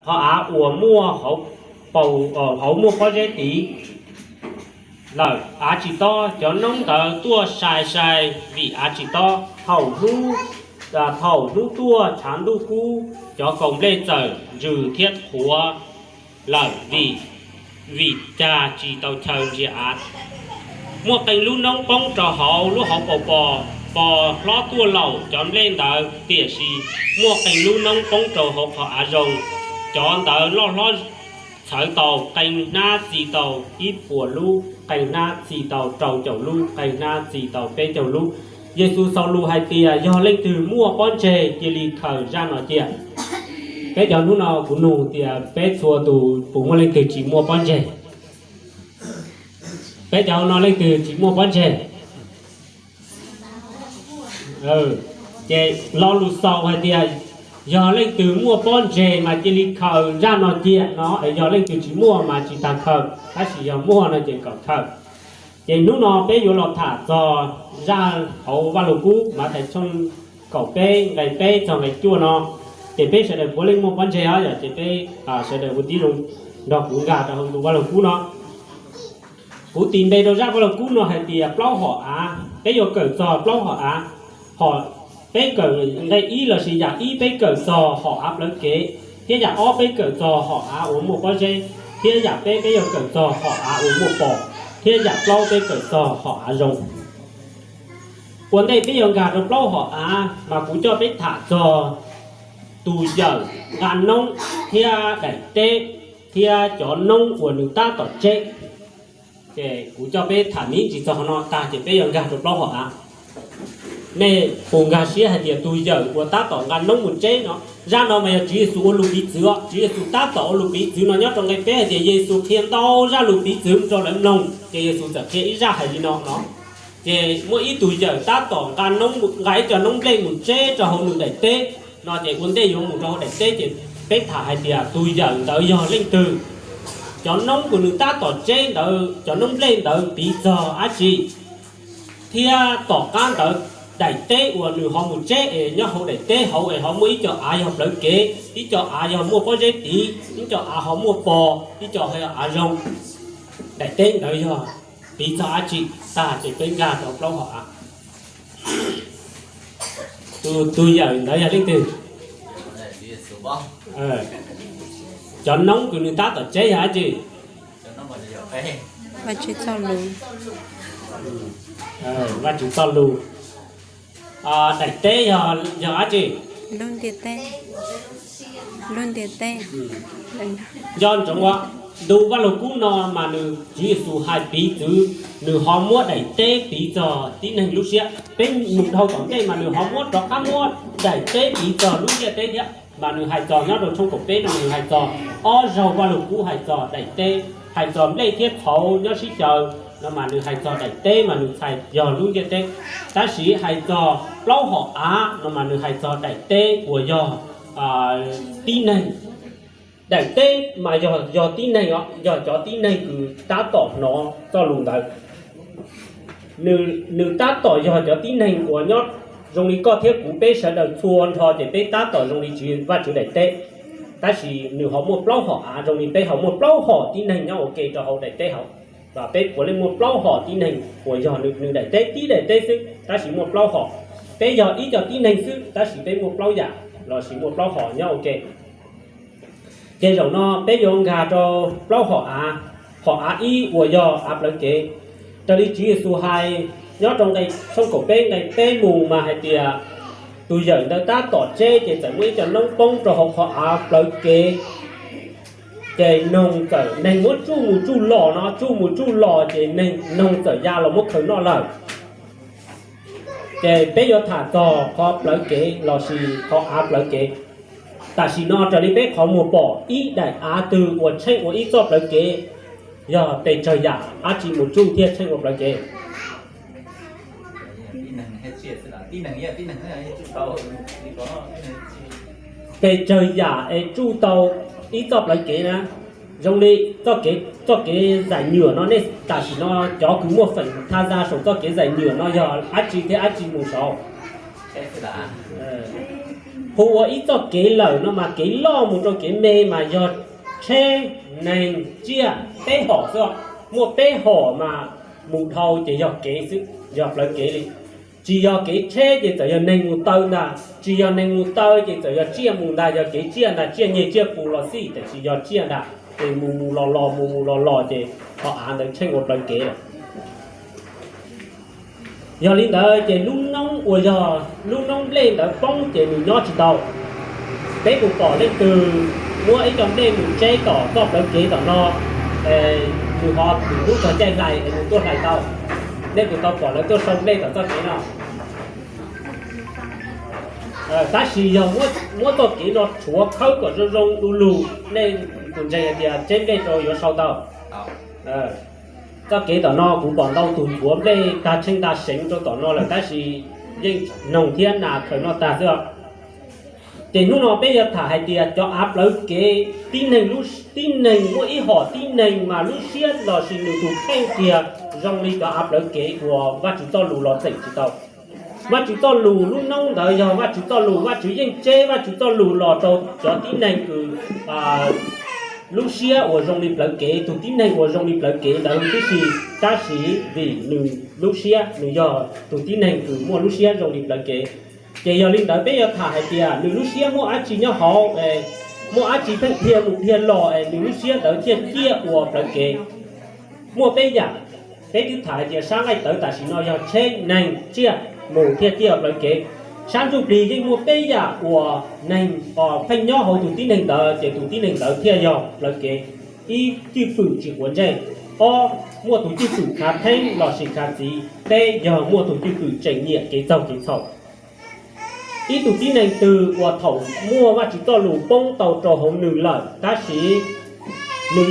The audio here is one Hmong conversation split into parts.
qhov av uas muaj hauv, hauv muaj pob zeb tid lawm, av tsis tob. Cov noob ntawd tuaj sai sai vim av tsis tob. Thaum hnub, thaum hnub tuaj tshav ntuj kub, cov kaus nplej txawm ntsws thiab qhuav lawm vim, vim cag tsis tau chaw ntsia av. Muaj qee lub noob poob rau hauv lub hauv paus pos, pos hlob tuaj laum cov nplej ntawd, tiam sis muaj qee lub noob poob rau hauv qhov av zoo. Cov ntawd loj hlob txhawv tau, qee hnab txi tau ib puas lub, qee hnab txi tau rau caum lub, qee hnab txi tau peb caug lub. Yexus xaus lus hais tias, yog leej twg muaj pob ntseg cia li khaws zaj no cia. Peb cov hnub no kuv nug tias peb txhua tus puas muaj leej twg tsis muaj pob ntseg? Peb cov no leej twg tsis muaj pob ntseg? Ces lo lus xaus hais tias, yog leej twg muaj pob ntseg mas cia li khaws zaj no cia no, yog leej twg tsis muaj mas tsis tas khaws, tab sis yog muaj no ces kom khaws. Ces hnub no peb yuav los tham txog zaj hauv Vaj Lug Kub, Mathais tshooj kaum peb nqe peb txog nqe cuaj no. Ces peb sawv daws puav leej muaj pob ntseg os, yog ces peb sawv daws ua tib zoo nrog kuv nkag rau hauv tus Vaj Lug Kub no. Kuv tis npe rau zaj Vaj Lug Kub no hais tias plaub hom av. Peb yuav kawm txog plaub hom av. Hom, peb kawm nqe ib lossis yam ib peb kawm txog hom av plawv kev, thiab yam ob peb kawm txog hom av uas muaj pob zeb, thiab yam peb peb yuav kawm txog hom av uas muaj pos, thiab yam plaub peb kawm txog hom av zoo. Ua ntej peb yuav nkag rau plaub hom av mas kuv coj peb tham txog tus yawm nqa noob thiab daim teb thiab cov noob uas nws tab tom tseb. Ces kuv coj peb tham me ntsis txog qhov no tag ces peb yuav nkag rau plaub hom av. Nej puas nkag siab hais tias tus yawm uas tab tom nqa noob mus tseb no, zaj no mas yog Tswv Yexus ua lus piv txwv os. Tswv Yexus tab tom ua lus piv txwv no nyob rau nqe peb hais tias Yexus qhia ntau zaj lus piv txwv rau lawv mloog, ces Yexus txawm qhia ib zaj hais li no no. Ces muaj ib tug yawm tab tom nqa noob, nqa ib co noob nplej mus tseb rau hauv nws daim teb no. Ces ua ntej yuav mus rau hauv daim teb ces peb tham hais tias tus yawm ntawd yog leej twg, cov noob uas nws tab tom tseb ntawd, cov noob nplej ntawd piv txog dab tsi, thiab tom qab ntawd daim teb uas nws ho mus tseb es nyob hauv daim teb hauv es ho muaj ib co av yog plawv kev, ib co av yog muaj pob zeb tid, ib co av ho muaj pos, ib co ho yog av zoo. Daim teb ntawd yog piv txog dab tsi? Tag ces peb nkag rau plaub hom av. Tus, tus yawm ntawd yog leej twg? Cov noob uas nws tab tom tseb yog dab tsi? Vajtswv txoj lus. Daim teb yog, yog dab tsi? Nco ntsoov, ntu Vaj Lug Kub no mas nws, Tswv Yexus hais piv txwv, nws ho muab daim teb piv txog tib neeg lub siab. Peb mus dhau tom ntej mas nws ho muab rov qab muab daim teb piv txog lub ntiaj teb thiab. Mas nws hais txog nyob rau tshooj kaum peb no nws hais txog ob zaug Vaj Lug Kub hais txog daim teb, hais txog nplej thiab txhauv nyob sib xyaw no mas nws hais txog daim teb mas nws txhais yog lub ntiaj teb. Tab sis hais txog plaub hom av no mas nws hais txog daim teb uas yog tib neeg. Daim teb mas yog, yog tib neeg os, yog cov tib neeg kws tab tom hnov txoj lus ntawd. Nws, nws tab tom yog cov tib neeg uas nyob zoo li koj thiab kuv, peb sawv daws txhua nrho ces peb tab tom zoo li Vajtswv daim teb. Tab sis nws ho muaj plaub hom av zoo li peb ho muaj plaub hom tib neeg nyob ua ke rau hauv daim teb hauv. Peb puav leej muaj plaub hom tib neeg uas yog nws daim teb, tib daim teb xwb tab sis muaj plaub hom. Peb yog ib co tib neeg xwb tab sis peb muaj plaub yam lossis muaj plaub hom nyob ua ke. Ces zaum no peb yuav nkag rau plaub hom av. Hom av ib uas yog av plawv kev. Raws li Tswv Yexus hais nyob rau nqe, tshooj kaum peb nqe peb mus mas hais tias tus yawm ntawd tab tom tseb ces txawm muaj ib co noob poob rau hauv qhov av plawv kev. Ces noog txawm, neeg muab tsuj mus tsuj los no, tsuj mus tsuj los ces noog txawm ya los muab khaws noj lawm. Ces peb yuav tham txog qhov plawv kev lossis qhov av plawv kev. Tam sim no raws li peb qhov muag pom, ib daim av twg uas tsheej ua ib txoj plawv kev, yog pes tsawg yam dab tsi mus tsuj thiaj tsheej ua plawv kev? Pes tsawg yam es tsuj tau ib txoj plawv kev na? Zoo li txoj kev, txoj kev zaim nyuam no, nej tam sim no cov kws muaj feem tha za saum txoj kev zaim nyuam no yog dab tsi thiab dab tsi mus saud? Hu ua ib txoj kev lawm no mas kev loj mus rau kev me mas yog tsheb, neeg, tsiaj peb hom xwb. Muaj peb hom mas mus dhau ces yog kev xwb, yog plawv kev li. Tsis yog kev tsheb ces txawm yog neeg mus taw ntag, tsis yog neeg mus taw ces txawm yog tsiaj mus ntag, yog kev tsiaj ntag, tsiaj nyeg tsiaj qus los xij, tiam sis yog tsiaj ntag, ces mus mus los los mus mus los los ces qhov av ntawd tsheej ua plawv kev lawm. Yog li ntawd ces lub noob uas yog lub noob nplej ntawd poob ces nws nyob tsis tau. Peb puas pom leej twg muab ib co nplej mus tseb tom txoj plawv kev tom no, nws ho tus hnub txog caij hlais es nws tuaj hlais tau? Nej puas tau pom lawv tuaj sau nplej tom txoj kev no? Tab sis yog muab txoj kev no tshuav khawb kom zoo zoo du lug, nej puas ntseeg hais tias tseb nplej rau yuav sau tau? Txoj kev tom no kuv pom ntau tus ntxuav nplej tag tsheej tag seev rau tom no lawm tab sis yeej noog thiab nas khaws noj tag xwb. Ces hnub no peb yuav tham hais tias cov av plawv kev, tib neeg, tib neeg muaj ib hom tib neeg mas lub siab lossis nws tus kheej kiag zoo li cov av plawv kev uas Vajtswv txoj lus los txeem tsis tau. Vajtswv txoj lus lub noob ntawd yog Vajtswv txoj lus, Vajtswv yeej tseb Vajtswv txoj lus los rau cov tib neeg kws lub siab uas zoo li plawv kev, tus tib neeg uas zoo li plawv kev ntawd tib si, tab sis vim nws lub siab, nws yog tus tib neeg kws muaj lub siab zoo li plawv kev. Ces yog li ntawd peb yuav tham hais tias nws lub siab muaj dab tsi nyob hauv, muaj dab tsi pheej dhia mus dhia los es nws lub siab ntawd thiaj ciaj ua plawv kev. Muaj peb yam, peb twb tham hais tias sab nqaij tawv tam sim no yog tsheb, neeg, tsiaj mus thiaj ciaj ua plawv kev. Sab ntsuj plig yeej muaj peb yam uas neeg pheej nyob hauv tus tib neeg ntawd ces tus tib neeg ntawd thiaj yog plawv kev. Ib, cwj pwm tsis quav ntsej. Ob, muaj tus cwj pwm khav theeb lossis khav txiv. Peb, yog muaj tus cwj pwm tseem nyiam kev txaug kev txhaum. Ib tug tib neeg twg uas thaum muaj Vajtswv txoj lus poob tau rau hauv nws lawm tab sis nws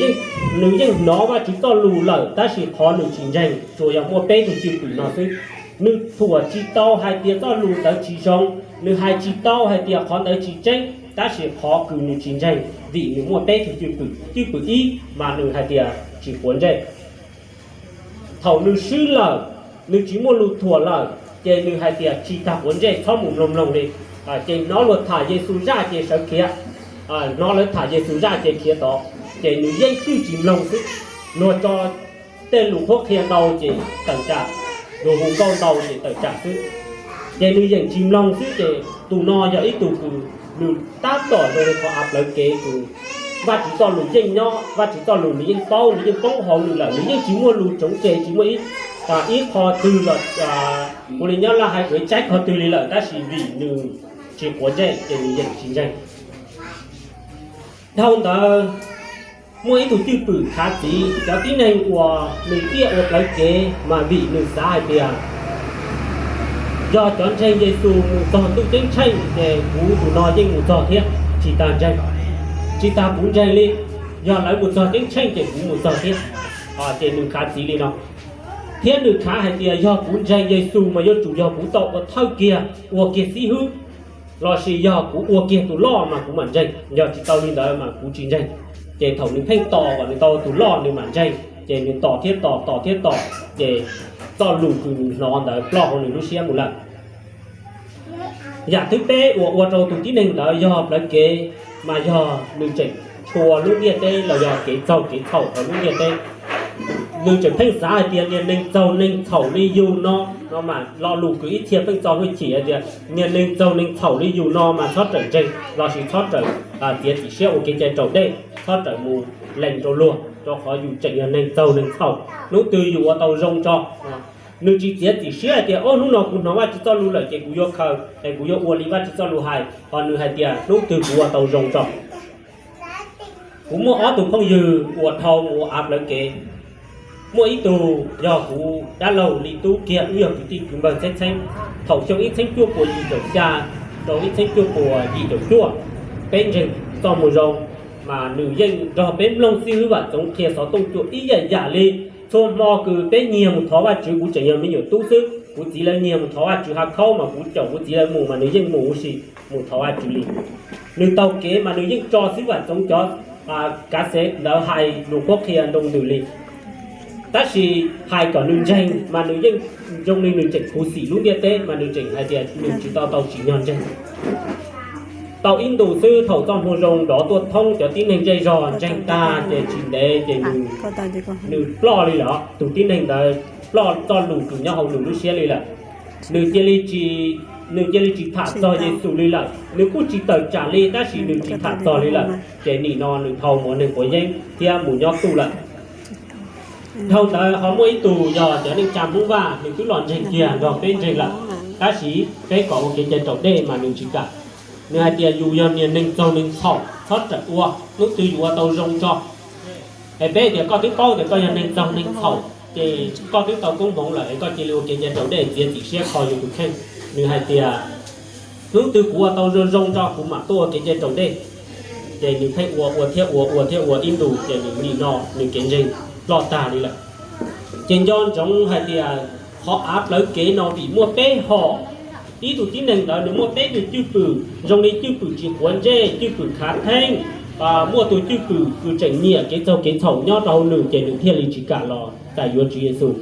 yeej hnov Vajtswv txoj lus lawm tab sis qhov nws tsis ntseeg, tsuas yog muaj peb tug cwj pwm no xwb. Nws thuam tsis tau hais tias txoj lus ntawd tsis zoo, nws hais tsis tau hais tias qhov ntawd tsis tseeb, tab sis qhov kws nws tsis ntseeg vim nws muaj peb tug cwj pwm. Cwj pwm ib mas nws hais tias tsis quav ntsej. Thaum nws swb lawm, nws tsis muaj lus thuam lawm, ces nws hais tias tsis tas quav ntsej, txhob mus mloog mloog li, ces hnov luag tham Yexus zaj ces sawv khiav, hnov lawv tham Yexus zaj ces khiav tod, ces nws yeej twj tsis mloog xwb. Luag tso tej lus qhuab qhia ntau ces tawm tsam, luag hu nkauj ntau ces tawm tsam xwb. Ces nws yeem tsis mloog xwb, ces tus no yog ib tug kws nws tab tom zoo li qhov av plawv kev kws Vajtswv txoj lus yeej nyob, Vajtswv txoj lus nws yeej paub, nws yeej poob hauv nws lawm, nws yeej tsis muaj lus tsoov tseg, tsis muaj ib qho twg los, ua li nyob Laj hais, kuv tsaib qhov twg li lawm, tab sis vim nws tsis quav ntsej ces nws yeem tsis ntseeg. Dhau ntawd, muaj ib tug cwj pwm khav txiv, cov tib neeg uas nws ciaj ua plawv kev mas vim nws xav hais tias yog cov ntseeg Yexus mus txog ntuj ceeb tsheej ces kuv tus no yeej mus txog thiab, tsis tas ntseeg, tsis tas kuv ntseeg li, yog lawv mus txog ceeb tsheej ces kuv mus txog thiab. Ces nws khav txiv li no. Thiab nws khav hais tias yog kuv ntseeg Yexus mas yuav tsum yog kuv tau ua thawj kiag, ua kiag xib hwb, lossis yog kuv ua kiag tus loj mas kuv mam ntseeg, yog tsis tau li ntawd mas kuv tsis ntseeg. Ces thaum nws pheej tos kom nws tau tus loj nws mam ntseeg, ces nws tos thiab tos, tos thiab tos, ces txoj lus kws nws hnov ntawd ploj hauv nws lub siab mus lawm. Yam thib peb uas ua rau tus tib neeg ntawd yog plawv kev, mas yog nws tseem tshua lub ntiaj teb los yog kev txaug kev txhaum hauv lub ntiaj teb. Nws tseem pheej xav hais tias niag neeg txaug neeg txhaum li yus no, no mas lo lus kws ib txhia pheej txo hwj chim hais tias niag neeg txaug neeg txhaum li yus no mas txhob rawm ntseeg lossis txhob rawm txiav txim siab ua kev cai raus dej, txhob rawm mus lees rau luag, rau qhov yus tseem yog neeg txaug neeg txhaum. Hnub twg yus ua tau zoo tso, nws tsis txiav txim siab hais tias, o, hnub no kuv hnov Vajtswv txoj lus lawm ces kuv yuav khaws es kuv yuav ua li Vajtswv txoj lus hais, ho nws hais tias hnub twg kuv ua tau zoo tso. Kuv muaj ob tug phooj ywg uas dhau mus ua av plawv kev. Muaj ib tug yog kuv dab laug li tub kiag, wb yog kwv tij kwv npawg txheeb txheeb. Thaum xyoo ib txheeb cuaj puas yim caum xya rau ib txheeb cuaj puas yim caum cuaj, peb ntseeg txoj moo zoo, mas nws yeej nrog peb mloog xib hwb Vam Txoov qhia xov tooj cua ib yam yam li. Txhua hmo kws peb nyiag mus thov Vajtswv, kuv tseem yog me nyuam tub xwb, kuv txiv lawv nyiag mus thov Vajtswv hav khaub mas kuv caum kuv txiv lawv mus mas nws yeej mus huv si mus thov Vajtswv li. Nws taug kev mas nws yeej tso xib hwb Vam Txoov cov kav xev ntawd hais lus qhuab qhia nroo ntws li. Tab sis hais kom nws ntseeg mas nws yeej zoo li nws tseem khuv xim lub ntiaj teb mas nws tseem hais tias nws tsis tau tau tsim nyog ntseeg. Tau ib ntus xwb thaum txoj moo zoo nrov tuaj thoob cov tib neeg zej zog ntseeg tag ces tsis ntev ces nws, nws ploj li lawm. Tus tib neeg ntawd ploj txoj lus kws nyob hauv nws lub siab li lawm. Nws cia li tsis, nws cia li tsis tham txog Yexus li lawm. Nws kuj tsis tawm tsam li tab sis nws tsis tham txog li lawm ces nim no nws dhau mus ua neeg quav yeeb thiab mus nyob tuj lawm. Dhau ntawd ho muaj ib tug yog cov neej tsa Hmoob Vaj, nws twb los ntseeg kiag nrog peb ntseeg lawm, tab sis peb kom ua kev cai raus dej mas nws tsis kam. Nws hais tias yus yog niag neeg txaug neeg txhaum txhob rawm ua, hnub twg yus ua tau zoo tso. Es peb tias koj twb paub tias koj yog neeg txaug neeg txhaum ces koj twb tau koob hmoov lawm es koj cia li ua kev cai raus dej txiav txim siab kho yus tus kheej. Nws hais tias hnub twg kuv ua tau zoo zoo tso kuv mam tuaj ua kev cai raus dej. Ces nws pheej ua ua thiab ua ua thiab ua ib ntus ces nws nim no nws kev ntseeg ploj tag li lawm. Ces nco ntsoov hais tias qhov av plawv kev no vim muaj peb hom. Ib tug tib neeg ntawd nws muaj peb tug cwj pwm zoo li cwj pwm tsis quav ntsej, cwj pwm khav theeb, muaj tus cwj pwm kws tseem nyiam kev txaug kev txhaum nyob rau hauv nws ces nws thiaj li tsis kam los txais yuav Tswv Yexus.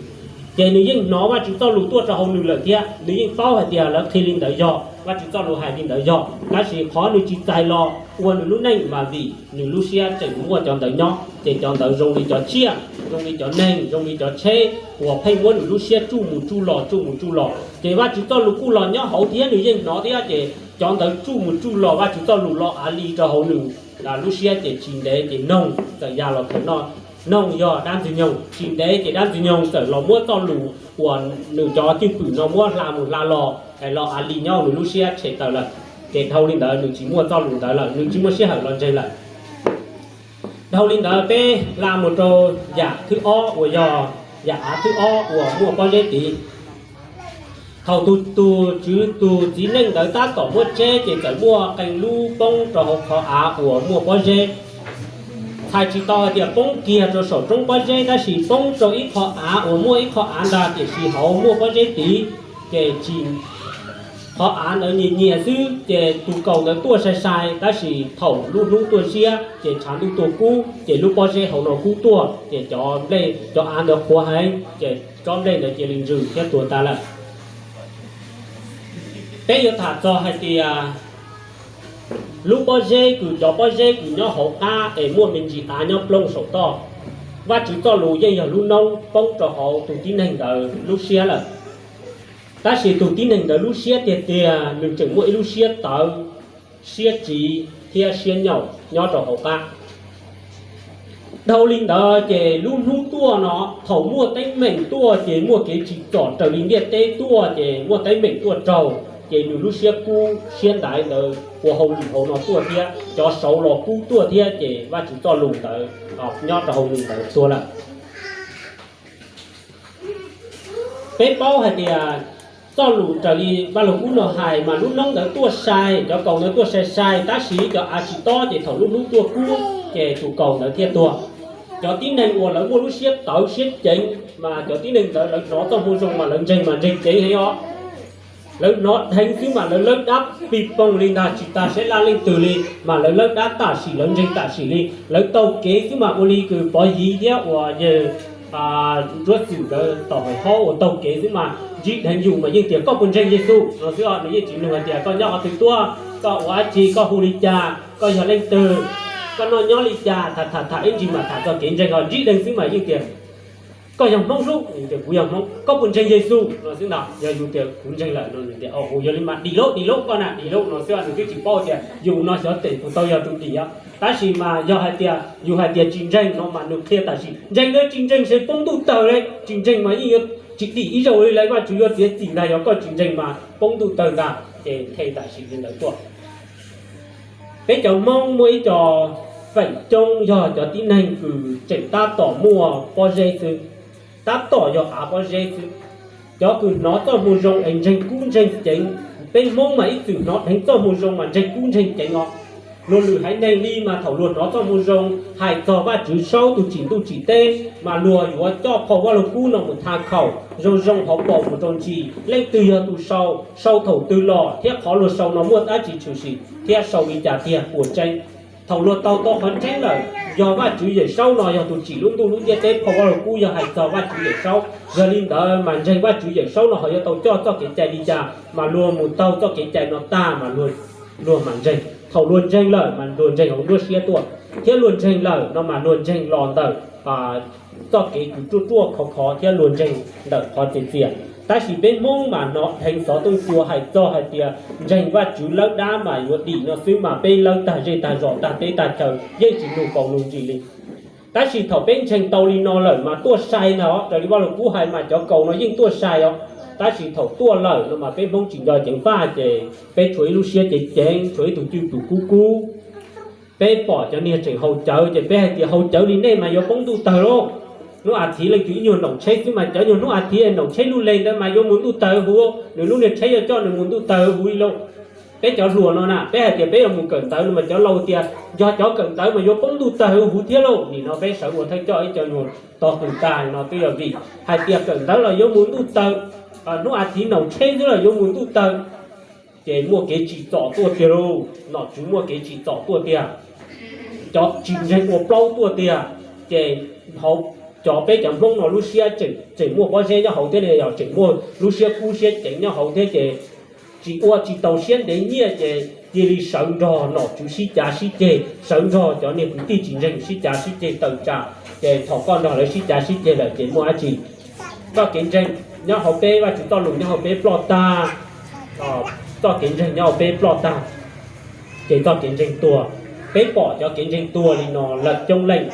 Ces nws yeej hnov Vajtswv txoj lus tuaj rau hauv nws lawm thiab nws yeej paub hais tias lawv qhia li ntawd yog, Vajtswv txoj lus hais li ntawd yog, tab sis qhov nws tsis txais los ua nws lub neej mas vim nws lub siab tseem muaj cov ntawd nyob ces cov ntawd zoo li cov tsiaj, zoo li cov neeg, zoo li cov tsheb uas pheej muab nws lub siab tsuj mus tsuj los tsuj mus tsuj los. Ces Vajtswv txoj lus kuj los nyob hauv thiab nws yeej hnov thiab ces cov ntawd tsuj mus tsuj los Vajtswv txoj lus los av li rau hauv nws lub siab ces tsis ntev ces noog txawm ya los khaws noj. Noog yog dab ntxwg nyoog, tsis ntev ces dab ntxwg nyoog txawm los muab txoj lus uas nws cov cwj pwm no muab hla mus hla los es los av li nyob nws lub siab tshem tawm lawm. Ces dhau li ntawd nws tsis muaj txoj lus ntawd lawm, nws tsis muaj sij hawm los ntseeg lawm. Dhau li ntawd peb hla mus rau yam thib ob uas yog yam av thib ob uas muaj pob zeb tid. Thaum tus, tus tswv tus txiv neej ntawd tab tom muab tseb ces txawm muaj qee lub poob rau hauv qhov av uas muaj pob zeb. Txhais tsis tau hais tias poob kiag rau saum roob pob zeb tab sis poob rau ib qho av uas muaj ib qho av ntag tiam sis hauv muaj pob zeb tid. Ces tsis, qhov av ntawd nyias nyias xwb ces tus kaus ntawd tuaj sai sai tab sis thaum lub hnub tuaj ziab ces tshav ntuj tuaj kub ces lub pob zeb hauv no kub tuaj ces cov nplej, cov av ntawd qhuav heev ces tsob nplej ntawd cia li ntsws thiab tuag tas lawm. Peb yuav tham txog hais tias lub pob zeb kws, cov pob zeb kws nyob hauv qab es muaj me ntsis av nyob plooj saum toj. Vajtswv txoj lus yeej yog lub noob poob rau hauv tus tib neeg ntawd lub siab lawm. Tab sis tus tib neeg ntawd lub siab tiag tiag nws tseem muaj ib lub siab tawv, siab tsiv thiab siab nyaum nyob rau hauv qab. Dhau li ntawd ces lub hnub tuaj no thaum muaj teeb meem tuaj ces muaj kev tsim txom raws li ntiaj teb tuaj ces muaj teeb meem tuaj raug ces nws lub siab kub siab ntaiv ntawd ua hauj lwm hauv no tuaj thiab cov saud los kub tuaj thiab ces Vajtswv txoj lus ntawd nyob rau hauv nws ntawd tuag lawm. Peb paub hais tias txoj lus raws li Vaj Lug Kub no hais mas lub noob ntawd tuaj sai, cov kaus ntawd tuaj sai sai tab sis cov av tsis tob ces thaum lub hnub tuaj kub ces tus kaus ntawd thiaj tuag. Cov tib neeg uas lawv muaj lub siab tawv siab ceev mas cov tib neeg ntawd lawv hnov txoj moo zoo mas lawv ntseeg mas ntseeg ceev heev os. Lawv hnov dheev xwb mas lawv lawb dab pig poog li ntag tsis tas seb laj leej twg li mas lawv lawb dab tam sim lawv ntseeg tam sim li. Lawv taug kev xwb mas ua li kws Pov Yiv thiab uas yawg Nruab Xwm nkawd tom hauv haub uas taug kev xwb mas ntsib dheev yus mas yeej tias koj puas ntseeg Yexus no xwb os, nws yeej tsis nug hais tias koj nyob qhov twg tuaj, koj ua dab tsi, koj hu li cas, koj yog leej twg, koj noj nyob li cas, tham tham tham ib ntsis mas tham txog kev ntseeg os, ntsib dheev xwb mas yeej tias koj yog Hmoob hlub, nws tias kuv yog Hmoob, koj puas ntseeg Yexus no xwb ntag. Yog yus tias kuv ntseeg lawm no nws tias ua yog li mas dim lauj dim lauj koj na dim lauj no xwb, nws twb tsis paub tias yus no xyov tes puas tau yog tus dim os. Tab sis mas yog hais tias yus hais tias tsis ntseeg no mas nws qhia tam sim, ntseeg los tsis ntseeg seb poob ntuj tawg li, tsis ntseeg mas yeej yuav tsis dim ib zaug li lawm, Vajtswv yuav txiav txim ntag, yog koj tsis ntseeg mas poob ntuj tawg ntag, ces qhia tam sim li ntawd tuaj. Peb cov Hmoob muaj ib co feem coob yog cov tib neeg kws tseem tab tom muaj pob zeb xwb, tab tom yog av pob zeb xwb. Cov kws hnov txoj moo zoo es ntseeg kub ntseeg ceev, peb Hmoob mas ib txwm hnov dheev txoj moo zoo mas ntseeg kub ntseeg ceev os. Luag lwm haiv neeg li mas thaum luag hnov txoj moo zoo hais txog Vajtswv saub tus tsim ntuj tsim teb mas luag yuav coj phau Vaj Lug Kub no mus tha khaum zoo zoo hauv paus mus rau ntsis, leej twg yog tus sau, sau thaum twg los thiab qhov luag sau no muaj dab tsi tshwm sim thiab sau li cas tiag puas tseeb. Thaum luag taug tau qhov tseeb lawm, yog Vajtswv Yawmsaub no yog tus tsim lub ntuj lub ntiaj teb, phau Vaj Lug Kub yog hais txog Vajtswv Yawmsaub. Yog li ntawd mas ntseeg Vajtswv Yawmsaub no ho yuav tau coj txoj kev cai li cas mas luag mus taug txoj kev cai no tag mas luag mam ntseeg. Thaum luag ntseeg lawm mas luag ntseeg hauv nruab siab tuaj, thiab luag ntseeg lawm no mas luag ntseeg los ntawm txoj kev kws ruaj ruaj khov khov thiab luag ntseeg ntawm qhov txias txias. Tab sis peb Hmoob mas hnov dheev xov tooj cua hais txog hais tias ntseeg Vajtswv lawb dab mas yuav dim no xwb mas peb lawb tag zej tag zos tag teb tag chaw yeej tsis nug paus nug ntsis li. Tab sis thaum peb ntseeg tau li no lawm mas tuaj sai ntag, raws li Vaj Lug Kub hais mas cov kaus no yeej tuaj sai os. Tab sis thaum tuaj lawm no mas peb Hmoob tsis nco ceev faj ces peb tshuav ib lub siab ceev ceev, tshuav ib tug cwj pwm kub kub. Peb pom cov niag tseem haus cawv ces peb hais tias haus cawv li nej mas yuav poob ntuj tawg lauj. Hnub a thiv leej twg ib nyuag noom tsheb xwb mas cov nyuag hnub a thiv noom tsheb lub leg ntawd mas yuav mus ntuj tawg huv, nws lub niag tsheb yuav coj nws mus ntuj tawg huv li lauj. Peb cov hluas no na peb hais tias peb yuav mus kawm ntawv no mas cov laus tias yog cov kawm ntawv mas yuav poob ntuj tawg huv thiab lauj. Nim no peb sawv ua thawj coj ib co nyuag tog qws tag no twb yog vim hais tias kawm ntawv los yuav mus ntuj tawg, hnub a thiv noom tsheb xwb los yuav mus ntuj tawg. Ces muaj kev tsim txom tuaj tiag lauj, nom tswv muaj kev tsim txom tuaj tiag, cov tsis ntseeg ua plaub tuaj tiag. Ces hauv cov peb cov Hmoob no lub siab tseem muaj pob zeb nyob hauv thiab ne, yog tseem muaj lub siab kub siab ceev nyob hauv thiab ces tsis ua tsis tau siab ntev nyiaj ces cia li sawv nrog nom tswv sib cav sib ceg, sawv nrog cov niag kwv tij tsis ntseeg sib cav sib ceg tawm tsam. Ces thaum koj nrog lawv sib cav sib ceg lawm ces muaj dab tsi? Txoj kev ntseeg nyob hauv peb, Vajtswv txoj lus nyob hauv peb ploj tag, txoj kev ntseeg nyob hauv peb ploj tag, ces txoj kev ntseeg tuag. Peb pom cov kev ntseeg tuag li no lawm coob leej.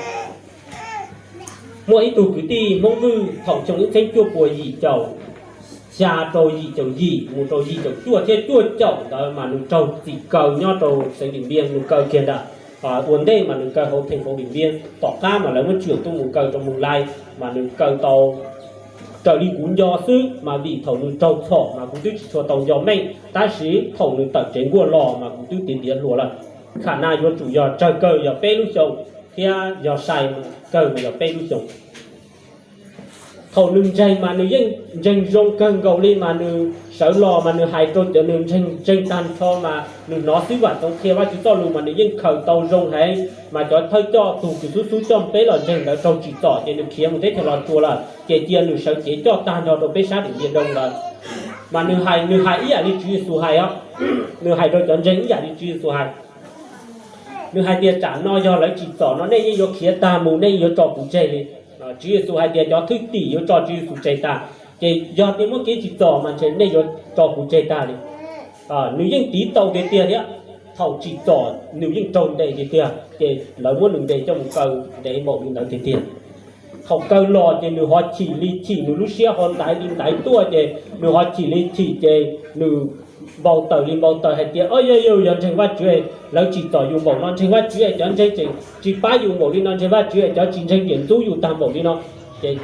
Muaj ib tug kwv tij Hmoob Vwj thaum xyoo ib txhiab cuaj puas yim caum xya rau yim caum yim mus rau yim caum cuaj thiab cuaj caum ntawd mas nws raug txim kaw nyob rau xeev Dim Npiaj, nws kaw kiag ntawm ua ntej mas nws kaw hauv theem fauv Dim Npiaj, tom qab mas lawv muab tsim tuaj mus kaw rau Moos Lais, mas nws kaw tau raws li kuv nco xwb mas vim thaum nws raug txhom mas kuv twb tsis tshua tau nco meej, tab sis thaum nws tawm tsev nkuaj los mas kuv twb tiav tiav hluas lawm. Kham na yuav tsum yog tsawg kawg yog peb lub xyoos, thiab yog sai kawg mas yog peb lub xyoos. Thaum nws ntseeg mas nws yeej ntseeg zoo kawg nkaus li mas nws sawv los mas nws hais rau cov, nws ntseeg tag nrho mas nws hnov xib vam txoov qhia Vajtswv txoj lus mas nws yeej khaws tau zoo heev. Mas cov thawj coj tus kws xub xub coj peb los ntseeg ntawd raug tsim txom ces nws khiav mus teb chaws Los Tsuas lawm ces cia nws sawv cev coj tag nrho rau peb sab Dim Npiaj Doo ntawd. Mas nws hais, nws hais ib yam li Tswv Yexus hais os, nws hais rau cov ntseeg ib yam li Tswv Yexus hais. Nws hais tias tsam no yog lawv tsim txom no nej yeej yuav khiav tag mus, nej yuav tso kuv tseg li. Tswv Yexus hais tias cov thwj tim yuav tso Tswv Yexus tseg tag, ces yog tias muaj kev tsim txom mas ntshe nej yuav tso kuv tseg tag li. Nws yeej tiv tau tiag tiag thiab, thaum tsim txom nws yeej raug ntes tiag tiag ces lawv muab nws ntes coj mus kaw ntev npaum li ntawd tiag tiag. Thaum kaw los ces nws ho chim li chim, nws lub siab ho ntaiv li ntaiv tuaj ces nws ho chim li chim ces nws npau taws li npau taws hais tias, o yog, yog ntseeg Vajtswv, lawv tsim txom yus npaum no, ntseeg Vajtswv es cov ntseeg tseem tsis pab yus npaum li no, ntseeg Vajtswv es cov tsis ntseeg ces ntxub yus tag npaum li no, ces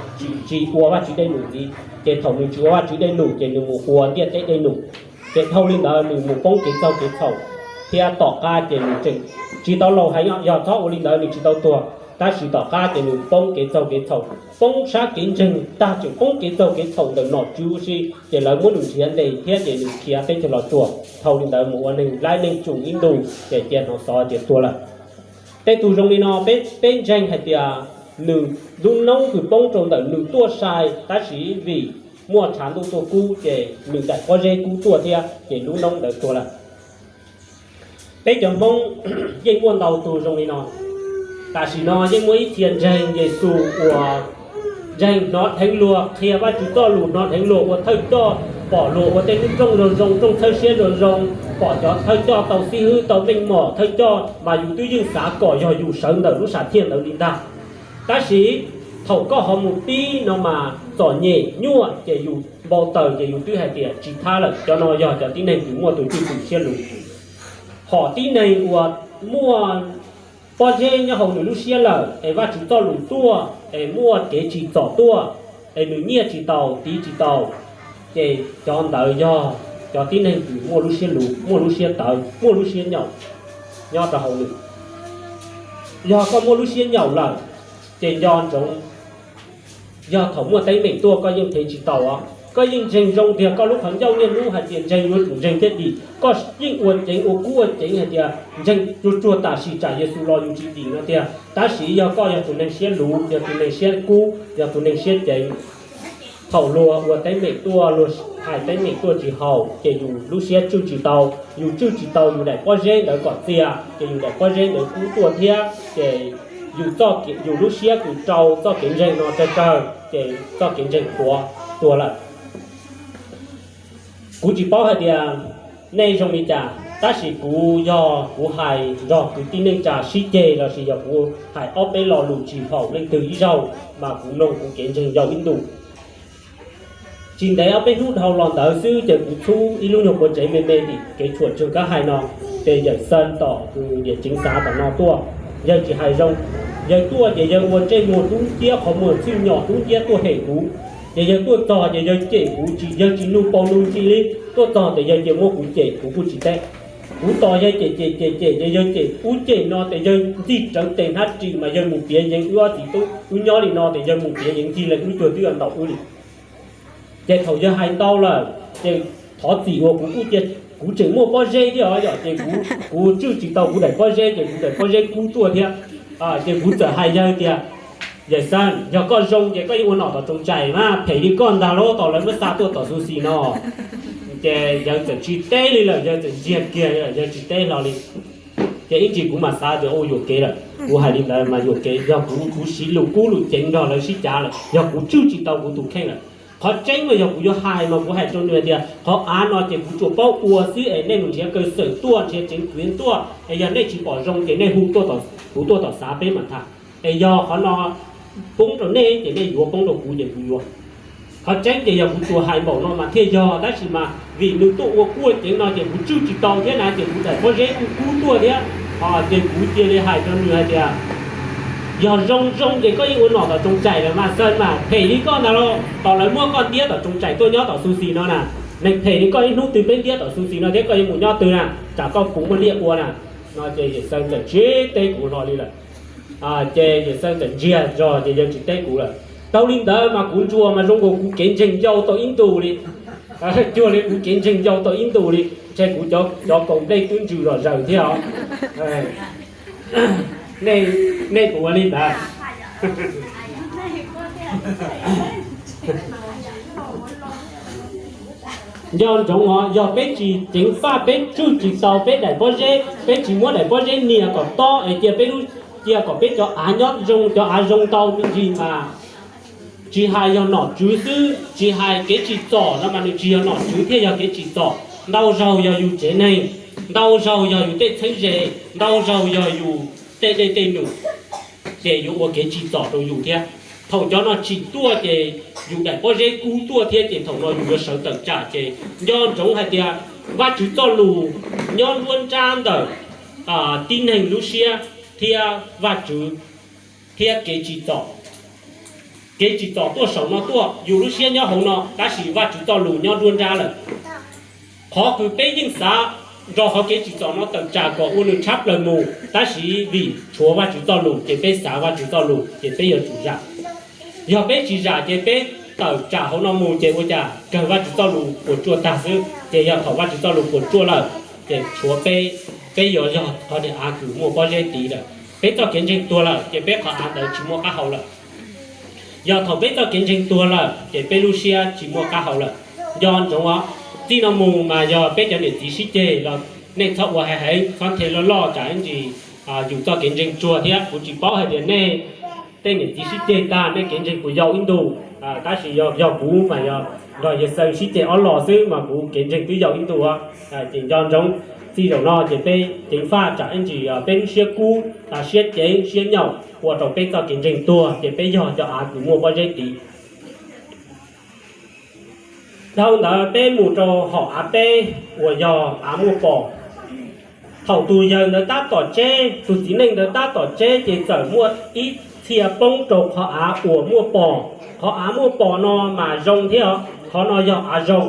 tsis ua Vajtswv dej num ntxiv. Ces thaum nws tsis ua Vajtswv dej num ces nws mus ua ntiaj teb dej num. Ces dhau li ntawd nws mus poob kev txaug kev txhaum, thiab tom qab ces nws tseem tsis tau laus heev, yog txhob ua li ntawd nws tsis tau tuag, tab sis tom qab ces nws poob kev txaug kev txhaum, poob sab kev ntseeg tag tseem poob kev txaug kev txhaum ntawm nom tswv ua si, ces lawv muab nws nrhiav ntes thiab ces nws khiav teb chaws Los Tsuas. Dhau li ntawd mus ua neeg laib neeg tsum ib ntus ces cia hnov xov tias tuag lawm. Tej tug zoo li no, peb ntseeg hais tias nws lub noob kws poob rau ntawm nws tuaj sai, tab sis vim muaj tshav ntuj tuaj kub ces nws daim pob zeb kub tuaj thiab ces lub noob ntawd tuag lawm. Peb cov Hmoob yeej muaj ntau tug zoo li no. Tam sim no yeej muaj ib txhia ntseeg Yexus uas ntseeg hnov dheev luag qhia Vajtswv txoj lus, hnov dheev luag ua thawj coj, pom luag ua tej lub rooj zoo zoo, rooj txhawb siab zoo zoo, pom cov thawj coj tau xib hwb tau meej mom thawj coj mas yus twb yeej xav kom yog yus sawv ntawm lub sam thiaj ntawd li ntag. Tab sis thaum koj ho mus tib no mas txom nyem nyuaj ces yus npau taws ces yus twb hais tias tsis thab lawm, cov no yog cov tib neeg kws muaj tus cwj pwm siab luv. Hom tib neeg uas muaj pob zeb nyob hauv nws lub siab lawm es Vajtswv txoj lus tuaj es muaj kev tsim txom tuaj es nws nyiaj tsis tau tiv tsis tau, ces cov ntawd yog cov tib neeg kws muaj lub siab luv, muaj lub siab tawv, muaj lub siab nyaum nyob rau hauv nws. Yog koj muaj lub siab nyaum lawm ces nco ntsoov, yog thaum muaj teeb meem tuaj koj yeej thev tsis tau os. Koj yeej ntseeg zoo tiag, koj lub qhov ncauj niaj hnub hais tias ntseeg yuav tsum ntseeg thiaj dim, koj yeej ua ceev ua kub ua ceev hais tias ntseeg tsuag tsuag tam sim tsam Yexus los yus tsis dim no tiag, tab sis yog koj yog tus neeg siab luv, yog tus neeg siab kub, yog tus neeg siab ceev, thaum luag ua teeb meem tuaj luag hais teeb meem tuaj tsis haum ces yus lub siab tswj tsis tau, yus tswj tsis tau yus daim pob zeb ntawd kom txias ces yus daim pob zeb ntawd kub tuaj thiab ces yus, yus lub siab kws rau txoj kev ntseeg no tsawg tsawg ces txoj kev ntseeg tuag lawm. Kuv tsis paub hais tias nej zoo li cas, tab sis kuv yog kuv hais nrog kwv tij neej tsa sib ceg lossis yog kuv hais ob peb lo lus tsis haum leej twg ib zaug mas kuv mloog kuv kev ntseeg yau ib ntus. Tsis ntev ob peb hnub dhau los ntawd xwb ces kuv txhub ib lub nyuag quav tsev me me tim kev tshuam tsawg kab hais no, ces yawm Xeeb tom kws yawm Tseev xav tom no tuaj. Yawg tsis hais zoo, yawg tuaj ces yawg ua ntsej muag dub nciab qhov muag txwj nyom dub nciab tuaj hem kuv. Ces yawg tuaj txog ces yawg cem kuv, yawg tsis nug paus nug ntsis li, tuaj txog ces yawg cia muab kuv cem kuv kuj tsis teb. Kuv tos yawg cem cem cem cem ces yawg cem ub cem no ces yawg ntxig rawv tes hnab ris mas yawg mus piav yeev wb ob txiv tub, wb nyob li no ces yawg mus piav yeev ncig leej wb cuag twb yuav ntaus wb li. Ces thaum yawg hais ntau lawm ces thov txim uas kuv kuj cia, kuv tseem muaj pob zeb thiab os yom, ces kuv tswj tsis tau kuv daim pob zeb ces kuv daim pob zeb kub tuaj thiab. Ces kuv txawm hais yawg tias, yawm Xeeb, yog koj zoo ces koj yeej ua nom tom Tsoos Tsaim mas, phem li koj ntag lauj, tos lawv muab xa tuaj tom Xus Xis no. Ces yawg txawm tsis teb li lawm, yawg txawm ntsiag kiag, yawg tsis teb hlo li. Ces ib ntsis kuv mam xav tias ua yuam kev lawm, kuv hais li ntawd mas yuam kev, yog kuv, kuv siv lus kub lus ceev nrog lawv sib cav lawm, yog kuv tswj tsis tau kuv tus kheej lawm. Qhov tseeb mas yog kuv yuav hais mas kuv hais rau nws tias qhov av no ces kuv tsuas paub ua xwb es nej mus nrhiav kaw xawm tuaj, nrhiav tseev kws tuaj es yog nej tsis pom zoo ces nej hu kuv tuaj tom xav peb mam tham. Es yog qhov no poob rau nej ces nej yuav, poob rau kuv ces kuv yuav. Qhov tseeb ces yog kuv tsuas hais npaum no mas thiaj yog, tab sis mas vim nws tuaj ua kuaj ceev no ces kuv tswj tsis tau thiab na, ces kuv daim pob zeb kuj kub tuaj thiab. Ces kuv cia li hais rau nws hais tias, yog zoo zoo ces koj yeej ua nom tom Tsoos Tsaim lawm mas, Xeeb mas, phem li koj ntag lauj, tos lawv muab koj ntiab tom Tsoos Tsaim tuaj nyob tom Xus Xis no na. Neeg phem li koj ib hnub twg peb ntiab tom Xus Xis no thiab koj yuav mus nyob twg na, tsam koj puas muaj liaj ua na. No ces yawm Xeeb txawm tsis teb kuv hlo li lawm. Ces yawm Xeeb txawm ntsiag zog ces yawg tsis teb kuv lawm. Tau li ntawd mas kuv ntsuas mas zoo nkaus kuv kev ntseeg yau tau ib ntus li. Cuag li kuv kev ntseeg yau tau ib ntus li, ntshe kuv cov kaus nplej twb ntsws zom zaws thiab os. Nej puas ua li ntawd? Nco ntsoov os, yog peb tsis ceev faj, peb tswj tsis tau peb daim pob zeb, peb tsis muab daim pob zeb nias kom tob es cia peb lub, cia kom peb cov av nyob zoo, cov av zoo ntau me ntsis mas tsis hais yog nom tswv xwb, tsis hais kev tsim txom no mas nws tsis yog nom tswv thiaj yog kev tsim txom. Ntau zaug yog yus tsev neeg, ntau zaug yog yus tej txheeb ze, ntau zaug yog yus tej dej tej num, ces yuav ua kev tsim txom rau yus thiab. Thaum cov no tsim tuaj ces yus daim pob zeb kub tuaj thiab ces thaum no yus yuav sawv tawm tsam. Ces nco ntsoov hais tias Vajtswv txoj lus nyob nruab nrab ntawm tib neeg lub siab thiab Vajtswv thiab kev tsim txom. Kev tsim txom tuaj saum no tuaj, yus lub siab nyob hauv no, tab sis Vajtswv txoj lus nyob nruab nrab lawm. Qhov kws peb yeej xav nrog qhov kev tsim txom no tawm tsam kom ua nws tshab plaws mus, tab sis vim tshuav Vajtswv txoj lus ces peb xav Vajtswv txoj lus ces peb yuav tsum zam. Yog peb tsis zam ces peb tawm tsam hauv no mus ces ua cas kawg Vajtswv txoj lus puas tsuaj tag xwb. Ces yog thaum Vajtswv txoj lus puas tsuaj lawm ces tshuav peb, peb yuav yog qhov niag av kws muaj pob zeb tid lawm. Peb txoj kev ntseeg tuag lawm ces peb qhov av ntawd tsis muaj qab hau lawm. Yog thaum peb txoj kev ntseeg tuag lawm ces peb lub siab tsis muaj qab hau lawm. Nco ntsoov os, txij no mus mas yog peb cov niam txiv sib ceg los nej txhob ua hais heev, txhob nthe loj loj tsam ib ntsis yus txoj kev ntseeg tsuag thiab. Kuv tsis paub hais tias nej tej niam txiv sib ceg tag nej kev ntseeg puas yau ib ntus, tab sis yog, yog kuv mas yog nrog yawg Xeeb sib ceg ob los xwb mas kuv kev ntseeg twb yau ib ntus. Ces nco ntsoov, txij zaum no ces peb ceev faj tsam ib ntsis peb lub siab kub, siab ceev siab nyaum ua rau peb txoj kev ntseeg tuag ces peb yog cov av kws muaj pob zeb tid. Dhau ntawd peb mus rau hom av peb uas yog av muaj pos. Thaum tus yawg ntawd tab tom tseb, tus txiv neej ntawd tab tom tseb ces txawm muaj ib txhia poob rau qhov av uas muaj pos. Qhov av muaj pos no mas zoo thiab, qhov no yog av zoo.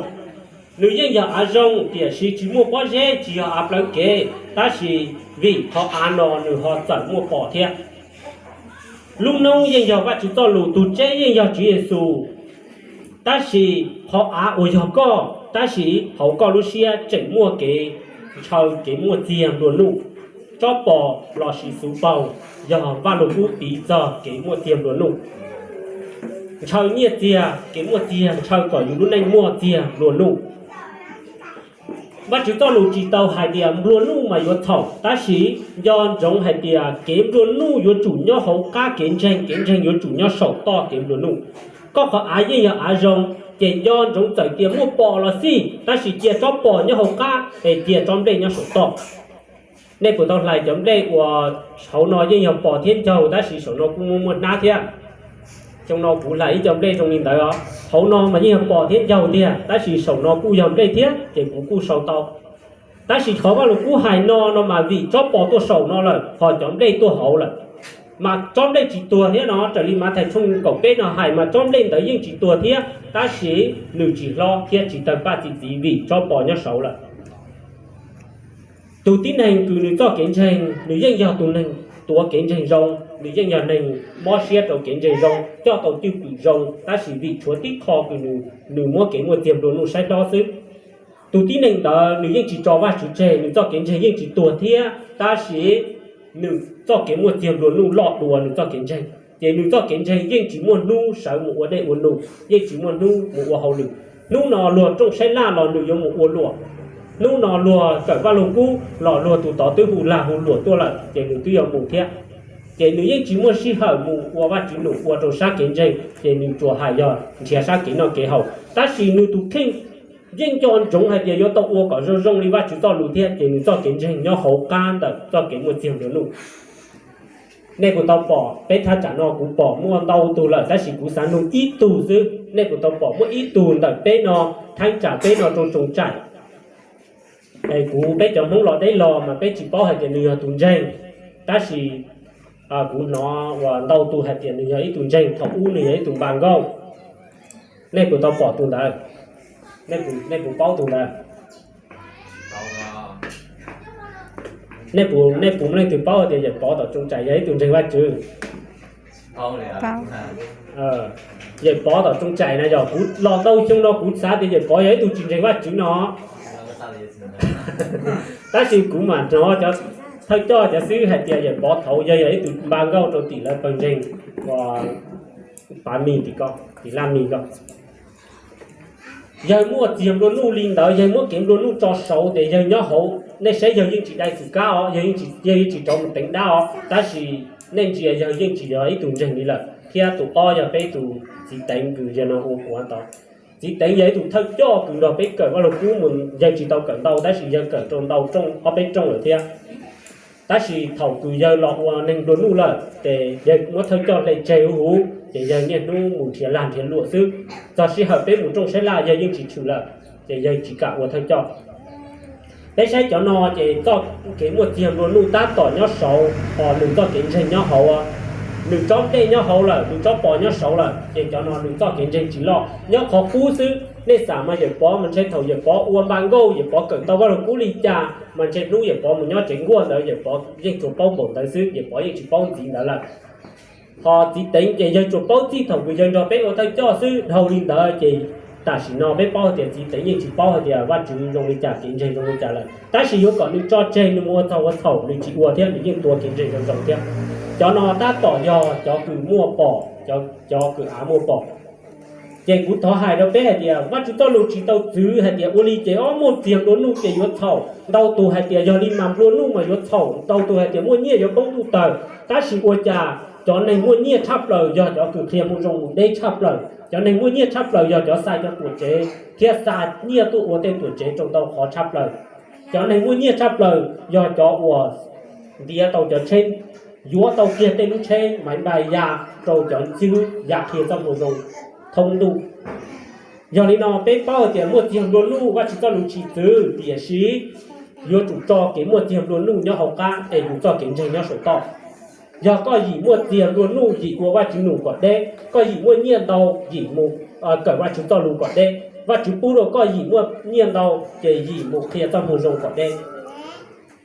Nws yeej yog av zoo tiam sis tsis muaj pob zeb, tsis yog av plawv kev, tab sis vim qhov av no nws ho txawm muaj pos thiab. Lub noob yeej yog Vajtswv txoj lus, tus tseb yeej yog Tswv Yexus, tab sis qhov av uas yog koj, tab sis hauv koj lub siab tseem muaj kev ntshaw, kev muaj txiag nplua nuj. Tsob pos lossis xuv paug yog Vaj Lug Kub piv txog kev muaj txiag nplua nuj. Ntshaw nyiaj txiag, kev muaj txiag ntshaw kom yus lub neej muaj txiag nplua nuj. Vajtswv txoj lus tsis tau hais tias nplua nuj mas yuav txhaum, tab sis nco ntsoov hais tias kev nplua nuj yuav tsum nyob hauv qab kev ntseeg, kev ntseeg yuav tsum nyob saum toj kev nplua nuj. Koj qhov av yeej yog av zoo, ces nco ntsoov txawm tias muaj pos los xij, tab sis cia tsob pos nyob hauv qab es cia tsob nplej nyob saum toj. Nej puas tau hlais cov nplej uas hauv no yeej yog pos thiab ncaug, tab sis saum no kuj muaj muaj hnab thiab? Xyoo no kuv hlais ib co nplej zoo li ntawd os, hauv no mas yeej yog pos thiab ncaug tiag, tab sis saum no kuj yog nplej thiab, ces kuv kuj sau tau. Tab sis qhov Vaj Lug Kub hais no no mas vim tsob pos tuaj saum no lawm, ho cov nplej tuaj hauv lawm, mas tsob nplej tsis tuag thiab no. Raws li Mathais tshooj kaum peb no hais mas tsob nplej ntawd yeej tsis tuag thiab, tab sis nws tsis hlob thiab tsis tawg paj txi txiv vim tsob pos nyob saud lawm. Tus tib neeg kws nws txoj kev ntseeg nws yeej yog tus neeg tuav kev ntseeg zoo, nws yeej yog neeg mob siab rau kev ntseeg zoo, coj tau cwj pwm zoo, tab sis vim tshuav tib qho kws nws muab kev muaj txiag nplua nuj saib hlob xwb. Tus tib neeg ntawd nws yeej tsis tso Vajtswv tseg, nws txoj kev ntseeg yeej tsis tuag thiab, tab sis nws txoj kev muaj txiag nplua nuj loj dua nws txoj kev ntseeg, ces nws txoj kev ntseeg yeej tsis muaj hnub sawv mus ua dej ua num, yeej tsis muaj hnub mus ua hauj lwm. Hnub no luag rooj sab laj los nws yuav mus ua luam, hnub no luag kawm Vaj Lug Kub los luag tus tod twb hu lag hu luam tuaj lawm ces nws twb yuav mus thiab. Ces nws yeej tsis muaj sij hawm mus ua Vajtswv num ua rau sab kev ntseeg, ces nws tsuas hais yog nrhiav sab kev noj kev haus, tab sis nws tus kheej yeej nco ntsoov hais tias yuav tau ua kom zoo zoo li Vajtswv txoj lus thiab, ces nws txoj kev ntseeg nyob hauv qab ntawm txoj kev muaj txiag nplua nuj. Nej puas tau pom, peb thaj tsam no kuv pom muaj ntau tug lawm, tab sis kuv xav nug ib tug xwb. Nej puas tau pom muaj ib tug ntawm peb no, thaj tsam peb no rau Tsoos Tsaim, es kuv peb cov Hmoob los deb los mas peb tsis paub hais tias nws yog tus ntseeg, tab sis kuv hnov uas ntau tus hais tias nws yog ib tug ntseeg, thaum ub nws yog ib tug npa nkauj. Nej puas tau pom tus ntawd? Nej puas paub tus ntawd? Nej puas, nej puas leej twg paub tias Yawm Pov tom Tsoos Tsaim yog ib tug ntseeg Vajtswv? Yawm Pov tom Tsoos Tsaim na, yog kuv los ntau xyoo no kuv xav tias Yawm Pov yog ib tug tsis ntseeg Vajtswv no, tab sis kuv mam hnov cov thawj coj cov xib hwb hais tias Yawm Pov thaud yog, yog ib tug npa nkauj rau tim lawv pawg ntseeg uas Pav Mis tim ko, tim Laj Mis ko. Yawg muaj txiag nplua nuj li ntawd, yawg muab kev nplua nuj tso saud ces yawg nyob hauv, nej saib yawg yeej tsis dai xwm kab os, yawg yeej tsis rov mus teev dab os, tab sis nej ntsia yawg yeej tsis yog ib tug ntseeg li lawm. Thiab tus ob yog peb tus txiv Teev kws yawg no ua kuv tod. Txiv Teev yog ib tug thawj coj kws nrog peb kawm Vaj Lug Kub mus, yawg tsis tau kawm ntau tab sis yawg kawm rau ntau rooj, ob peb rooj lawm thiab. Tab sis thaum kws yawg los ua neeg nplua nuj lawm ces yawg muab thawj coj hle tseg huv huv ces yawg niaj hnub mus nrhiav lag nrhiav luam xwb. Txog sij hawm peb mus rooj sab laj yawg yeej tsis tshwm lawm, ces yawg tsis kam ua thawj coj. Peb saib cov no ces txoj kev muaj txiag nplua nuj tab tom nyob saud, hos nws txoj kev ntseeg nyob hauv, nws tsob nplej nyob hauv lawm, nws tsob pos nyob saud lawm, ces cov no nws txoj kev ntseeg tsis loj, nyob qhov qub xwb. Nej xam mas Yawm Pov mas ntshe thaum Yawm Pov ua npa nkauj, Yawm Pov kawm tau Vaj Lug Kub li cas mas ntshe hnub Yawm Pov mus nyob tsev nkuaj ntawd Yawm Pov yeej tsuas paub npaum ntawd xwb, Yawm Pov yeej tsis paub ntxiv ntawd lawm. Hos txiv Teev ces yawg tsuas paub txij thaum kws yawg nrog peb ua thawj coj xwb, dhau li ntawd ces tam sim no peb paub hais tias txiv Teev yeej tsis paub hais tias Vajtswv zoo li cas, kev ntseeg zoo li cas lawm. Tab sis yuav kom nws tso tseg nws mus ua txog ua txhaum nws tsis ua thiab, nws yeej tuav kev ntseeg zoo zoo thiab. Cov no tab tom yog cov kws muaj pom, cov kws av muaj pom. Ces kuv thov hais rau peb hais tias Vajtswv txoj lus tsis tau txwv hais tias ua li ces ob muaj txiag nplua nuj ces yuav txhaum. Ntau tus hais tias yog li mas nplua nuj mas yuav txhaum, ntau tus hais tias muaj nyiaj yuav poob ntuj tawg. Tab sis ua cas cov neeg muaj nyiaj tshaj plaws yog cov kws qhia mus zoo mus deb tshaj plaws. Cov neeg muaj nyiaj tshaj plaws yog cov xa cov tuam tsev thiab xa nyiaj tuaj ua tej tuam tsev rau ntau qhov tshaj plaws. Cov neeg muaj nyiaj tshaj plaws yog cov uas ntiav tau cov tsheb, yuav tau kiag tej lub tsheb maiv npais ya rau cov xib hwb ya qhia txoj moo zoo thoob ntuj. Yog li no peb paub hais tias muaj txiag nplua nuj Vajtswv txoj lus tsis txwv, tiam sis yuav tsum tso kev muaj txiag nplua nuj nyob hauv qab es yus txoj kev ntseeg nyob saum toj. Yog koj yim muaj txiag nplua nuj yim ua Vajtswv num kom deb, koj yim muaj nyiaj ntau yim mus kawm Vajtswv txoj lus kom deb. Vajtswv pub rau koj yim muaj nyiaj ntau ces yim mus qhia txoj moo zoo kom deb.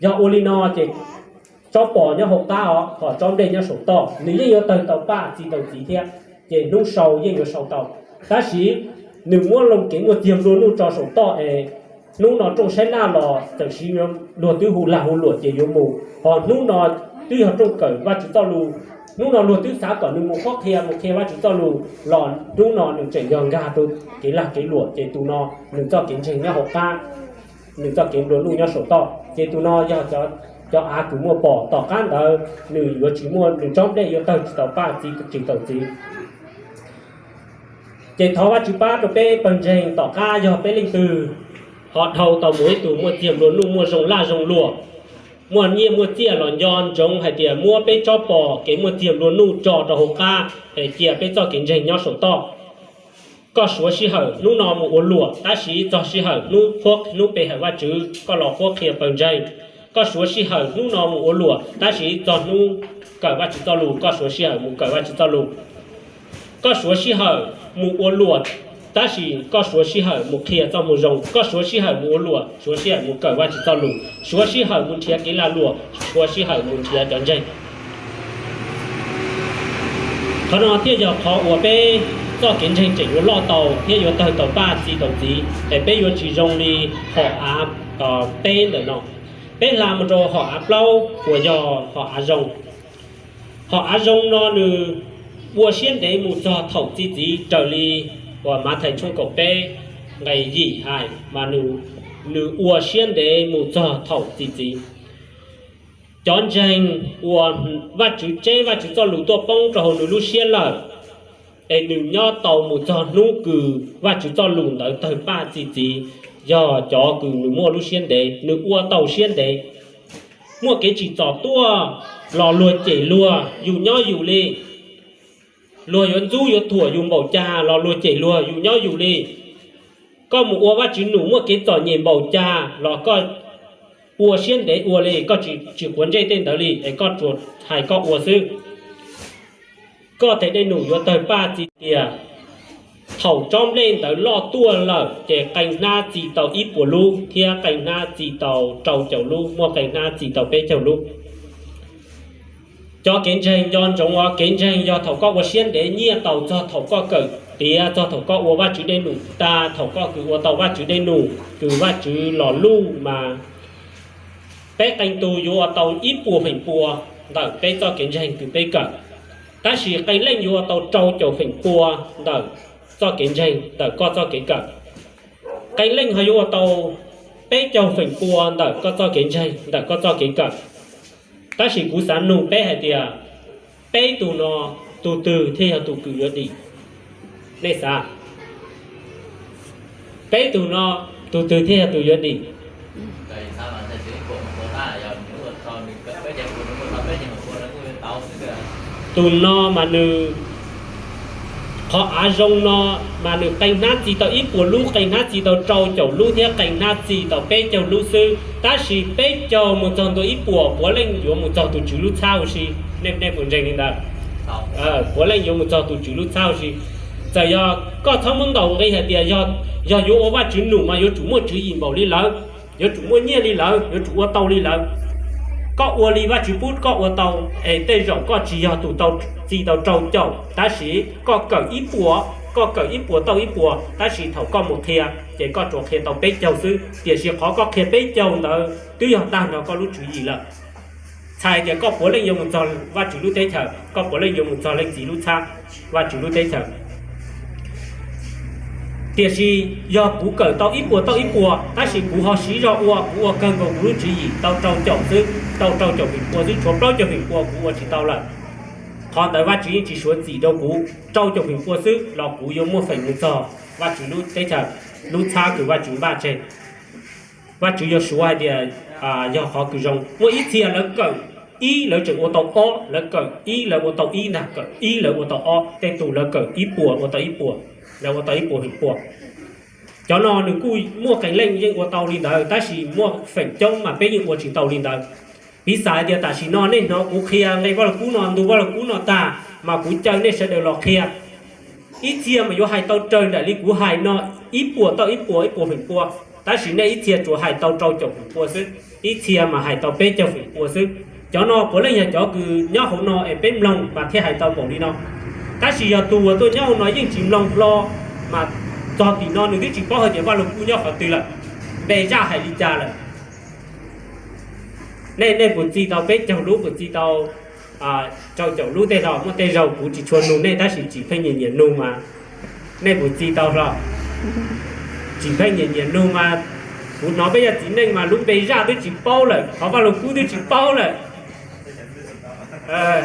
Yog ua li no ces tsob pos nyob hauv qab os, hos tsob nplej nyob saum toj, nws yeej yuav tawg tau paj txi tau txiv thiab, ces hnub sau yeej yuav sau tau. Tab sis nws muab loo kev muaj txiag nplua nuj tso saum toj es hnub no rooj saib laj los txawm siv luag twb hu lag hu luam ces yuav mus, hos hnub no twb yog rooj kawm Vajtswv txoj lus Hnub no luag twb xav kom nws mus qhuab qhia, mus qhia Vajtswv txoj lus los hnub no nws tseem yog nkag rau kev lag kev luam, ces tus no nws txoj kev ntseeg nyob hauv qab, nws txoj kev nplua nuj nyob saum toj, ces tus no yog cov av kws muaj pos. Tom qab ntawd nws yuav tsis muaj, nws tsob nplej yuav tawg tsis tau paj, txi tsis tau txiv. Ces thov Vajtswv pab rau peb pawg ntseeg, tom qab yog peb leej twg ho dhau tau mus ib tug muaj txiag nplua nuj, muaj zoo laj zoo luam, muaj nyiaj muaj txiaj los nco ntsoov hais tias muab peb tsob pos kev muaj txiag nplua nuj tso rau hauv qab es cia peb txoj kev ntseeg nyob saum toj. Koj suav sij hawm hnub no mus ua luam, tab sis txog sij hawm hnub qhuab, hnub pe hawm Vajtswv koj los qhuab qhia pawg ntseeg. Koj suav sij hawm hnub no mus ua luam, tab sis txog hnub kawm Vajtswv txoj lus koj suav sij hawm mus kawm Vajtswv txoj lus. Koj suav sij hawm mus ua luam, tab sis koj suav sij hawm mus qhia txoj moo zoo. Koj suav sij hawm mus ua luam, suav sij hawm mus kawm Vajtswv txoj lus, suav sij hawm mus nrhiav kev lag luam, suav sij hawm mus nrhiav cov ntseeg. Qhov no thiaj yog qhov uas peb txoj kev ntseeg tseem yuav loj tau thiab yuav tawg tau paj, txi tau txiv, es peb yuav tsis zoo li hom av peb ntawm no. Peb hla mus rau hom av plaub uas yog hom av zoo. Hom av zoo no nws ua siab ntev mus txog thaum txi txiv raws li uas Mathais tshooj kaum peb nqe yim hais mas nws ua siab ntev mus txog thaum txi txiv. Cov ntseeg uas Vajtswv tseb Vajtswv txoj lus tuaj poob rau hauv nws lub siab lawm, es nws nyob tau mus txog hnub kws Vajtswv txoj lus ntawd tawg paj txi txiv, yog cov kws nws muaj lub siab ntev, nws ua tau siab ntev. Muaj kev tsim txom tuaj los luag cem luag yus nyob yus li. Luag yuav ntxub yuav thuam yus npaum cas los luag cem luag yus nyob yus li. Koj mus ua Vajtswv num muaj kev txom nyem npaum cas los koj ua siab ntev ua li, koj tsis quav ntsej tej ntawd li es koj tsuas hais koj ua xwb. Koj tej dej num yuav tawg paj txi tiag. Thaum tsob nplej ntawd loj tuaj lawm ces qee hnab txi tau ib puas lub thiab qee hnab txi tau rau caum lub, muaj qee hnab txi tau peb caug lub. Cov kev ntseeg nco ntsoov os, kev ntseeg yog thaum koj ua siab ntev nyiaj tau txog thaum koj kawm tiav, txog thaum koj ua Vajtswv dej num tag, thaum koj kws ua tau Vajtswv dej num kws Vajtswv los luj mas peb qee tus yuav ua tau ib puas feem pua ntawm peb txoj kev ntseeg kws peb kawm. Tab sis qee leej yuav ua tau rau caum feem pua ntawm txoj kev ntseeg ntawm koj txoj kev kawm. Qee leej ho yuav ua tau peb caug feem pua ntawm koj txoj kev ntseeg ntawm koj txoj kev kawm. Tab sis kuv xav nug peb hais tias peb tug no tus twg thiaj yog tus kws yuav dim? Nej xav, peb tug no tus twg thiaj yog tus yuav dim? Tus no mas nws, qhov av zoo no mas nws qee hnab txi tau ib puas lub, qee hnab txi tau rau caum lub thiab qee hnab txi tau peb caug lub xwb. Tab sis peb caug mus txog ntua ib puas puav leej yuav mus txog tus Tswv lub txhab huv si. Nej puas ntseeg li ntawd? Puav leej yuav mus txog tus Tswv lub txhab huv si. Txawm yog koj txhob muab ntaus nqi hais tias yog yuav ua Vajtswv num mas yuav tsum muaj tswv yim npaum li lawv, yuav tsum muaj nyiaj li lawv, yuav tsum ua tau li lawv. Koj ua li Vajtswv pub koj ua tau, es tej zaum koj tsis yog tus tau txi tau rau caum, tab sis koj kawm ib puas, koj kawm ib puas tau ib puas, tab sis thaum koj mus qhia ces koj tsuas qhia tau peb caug xwb. Tiam sis qhov koj qhia peb caug ntawd twb yog tag nrho koj lub tswv yim lawm. Txhais tias koj puav leej yuav mus txog Vajtswv lub teb chaws, koj puav leej yuav mus txog Leej Txiv lub txhab, Vajtswv lub teb chaws. Tiam sis yog kuv kawm tau ib puas tau ib puas, tab sis kuv ho siv zog ua, kuv ua kawg nkaus kuv lub tswv yim tau rau caum xwb, tau rau caum feem pua xwb, tshuav plaub caug feem pua kuv ua tsis tau lawm. Qhov ntawd Vajtswv yeej tsis suav txim rau kuv, rau caum feem pua xwb los kuv yuav muaj feem mus txog Vajtswv lub teb chaws, lub txhab kws Vajtswv npaj tseg. Vajtswv yuav suav hais tias yog qhov kws zoo. Muaj ib txhia lawv kawm ib lawv tseem ua tau ob, lawv kawm ib lawv ua tau ib ntag, kawm ib lawv ua tau ob, tej tus lawv kawm ib puas ua tau ib puas, lawv ua tau ib puas feem pua. Cov no nws kuj muaj qee leej yeej ua tau li ntawd, tab sis muaj feem coob mas peb yeej ua tsis tau li ntawd. Piv xam hais tias tam sim no nej hnov kuv qhia nqe Vaj Lug Kub no, ntu Vaj Lug Kub no tag, mas kuv caw nej sawv daws los qhia. Ib txhia mas yuav hais tau raws nraim li kuv hais no, ib puas tau ib puas, ib puas feem pua, tab sis nej ib txhia tsuas hais tau rau caum feem pua xwb, ib txhia mas hais tau peb caug feem pua xwb. Cov no puav leej yog cov kws nyob hauv no es peb mloog mas thiaj hais tau npaum li no. Tab sis yog tus uas tuaj nyob hauv no yeej tsis mloog hlo, mas txog tim no nws twb tsis paub hais tias Vaj Lug Kub nyob qhov twg lawm, npe zaj hais li cas lawm. Nej, nej puas txi tau peb caug lub, puas txi tau rau caum lub tej hlo. Muaj tej zaug kuv tsis tshua nug nej tab sis tsis pheej nyiam nyiam nug mas nej puas txi tau hlo? Tsis pheej nyiam nyiam nug mas kuv hnov peb yog txiv neej mas lub npe zaj twb tsis paub lawm, qhov Vaj Lug Kub twb tsis paub lawm.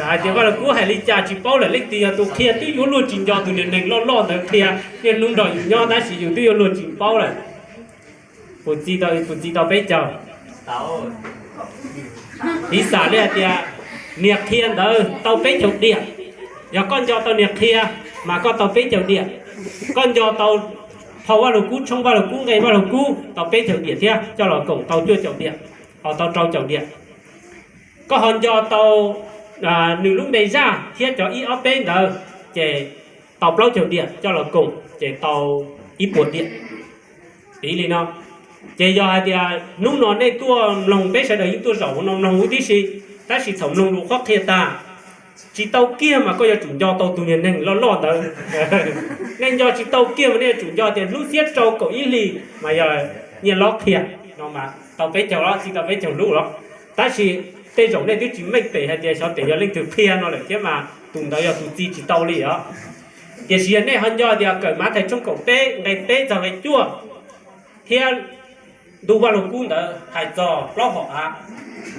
Hais tias Vaj Lug Kub hais li cas tsis paub lawm, leej twg yog tus qhia twb yuav luag tsis nco tus niag neeg loj loj ntawd qhia, niaj hnub nrog yus nyob tab sis yus twb yuav luag tsis paub lawm. Puas txi tau, puas txi tau peb caug? Piv xam li hais tias niag qhia ntawd tau peb caug diam. Yog koj nco tau niag qhia mas koj tau peb caug diam. Koj nco tau phau Vaj Lug Kub, tshooj Vaj Lug Kub, nqe Vaj Lug Kub tau peb caug diam thiab, coj los koom tau cuaj caug diam, ho tau rau caug diam. Koj ho nco tau nws lub npe zaj thiab cov ib ob peb ntawd, ces tau plaub caug diam, coj los koom ces tau ib puas diam. Piv li no, ces yog hais tias hnub no nej tuaj mloog, peb sawv daws yeej tuaj zaum hauv no mloog huv tib si, tab sis thaum mloog lus qhuab qhia tag, tsis tau kiag mas koj yuav tsum nco tau tus niag neeg loj loj ntawd. Nej nco tsis tau kiag mas nej yuav tsum nco tias hnub xiab rau kaum ib hlis mas yog Nyiaj Lob qhia no mas tau peb caug los txi tau peb caug lub los. Tab sis tej zaum nej twb tsis meej pem hais tias xyov tes yog leej twg qhia no lawm thiab mas tus ntawd yog tus txi tsis tau li os. Tiam sis yog nej ho nco tias kawm Mathais tshooj kaum peb nqe peb txog nqe cuaj thiab ntu Vaj Lug Kub ntawd hais txog plaub hom av,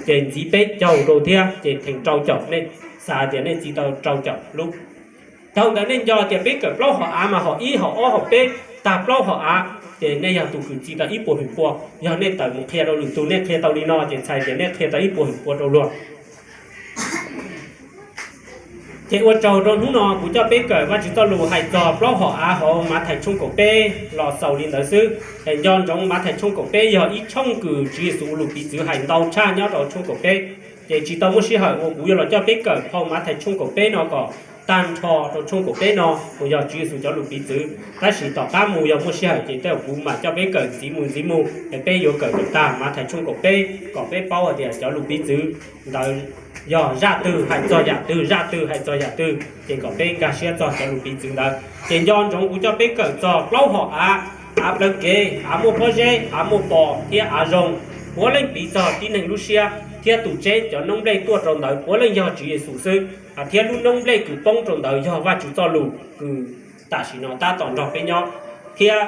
ces ntxiv peb caug rau thiab ces theem rau caum, nej xav tias nej txi tau rau caum lub. Dhau ntawd nej nco tias peb kawm plaub hom av mas hom ib hom ob hom peb tag plaub hom av, ces nej yog tus kws txi tau ib puas feem pua. Yog nej tawm mus qhia rau lwm tus nej qhia tau li no ces txhais tias nej qhia tau ib puas feem pua rau luag. Ces ua tsaug rau hnub no kuv coj peb kawm Vajtswv txoj lus hais txog plaub hom av hauv Mathais tshooj kaum peb los xaus li ntawd xwb. Es nco ntsoov Mathais tshooj kaum peb yog ib tshooj kws Tswv Yexus ua lus piv txwv hais ntau tshaj nyob rau tshooj kaum peb. Ces tsis tau muaj sij hawm uas kuv yuav los coj peb kawm phau Mathais tshooj kaum peb no kom tag nrho rau tshooj kaum peb no uas yog Tswv Yexus cov lus piv txwv. Tab sis tom qab mus yog muaj sij hawm ces tej zaum kuv mam coj peb kawm ntxiv mus ntxiv mus es peb yuav kawm kom tag Mathais tshooj kaum peb kom peb paub hais tias cov lus piv txwv ntawd yog zaj twg hais txog yam twg, zaj twg hais txog yam twg, ces kom peb nkag siab txog cov lus piv txwv ntawd. Ces nco ntsoov kuv coj peb kawm txog plaub hom av: av plawv kev, av muaj pob zeb, av muaj pos thiab av zoo. Puav leej piv txog tib neeg lub siab thiab tus tsheb cov noob nplej tuaj rau ntawd puav leej yog Tswv Yexus xwb, thiab lub noob nplej kws poob rau ntawd yog Vajtswv txoj lus kws tam sim no tab tom nrog peb nyob, thiab